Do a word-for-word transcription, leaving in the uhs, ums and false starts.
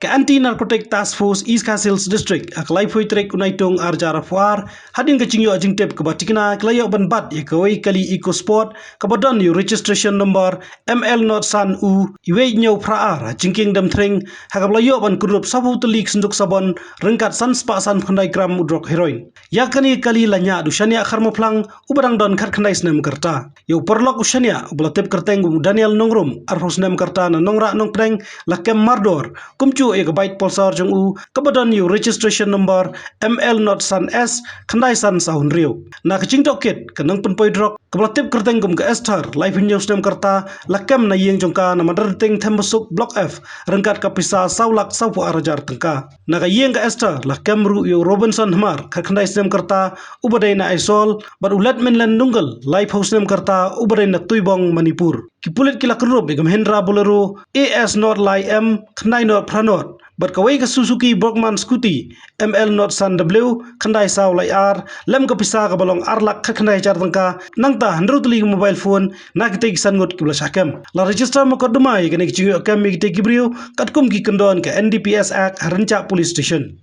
Ka Anti Narcotic Task Force East Khasi Hills District ha ka laiphew tarik u Naitung ar hajar arphew ar, hadien ka jingïoh jingtip kaba tikna, ki la ïoh ban bat ïa kawei ka kali Eco Sport kaba don ïa u registration number M L not san u, iwei hynñiew phra ar, ha jingkieng Demthring, ha kaba la ïoh ban kynrup sawphew tylli ki synduk sabon ryngkat san spah san phew khyndai gram u drok heroin. Ïa kane ka kali la ñiah da u shaniah Kharmawphlang uba dang don khatkhyndai snem ka rta. Ïa u paralok u shaniah uba la tip kyrteng kum u Daniel Nongrum, arphew snem ka rta, na Nongrah Nongpdeng, la kem mardor kumjuh ïa ka bike Pulsar jong u kaba don ïa u registration number M L not san S khyndai san saw hynriew. Na ka jingtohkit, ka nongpynpoi drok kaba la tip kyrteng kum ka Esther, laiphew hynñiew snem ka rta, la kem na ïing jong ka na Madarting Thembasuk Block F ryngkat ka pisa saw lak sawphew ar hajar tyngka. Na ka ïing ka Esther la kem ruh ïa u Robinson Hmar, khatkhyndai snem ka rta, uba dei na Aizawl, bad u Letminlen Nunggel, laiphew snem ka rta, uba dei na Tuibong, Manipur. Ki pulit ki la kynrup ïa ka Mahindra Bolero A S not lai M khyndai not phra not bad kawei ka Suzuki Bogman Scooty M L not san W khyndai saw lai ar, lem ka pisa kaba long ar lak khatkhyndai hajar tyngka, nangta hynriew tylli ki mobile phone, na kitei ki san ngut kiba la shah kem. La register mukotduma ïa kane ka jingïoh kem ïa kitei ki briew katkum ki kyndon ka N D P S Act ha Rynchah Police Station.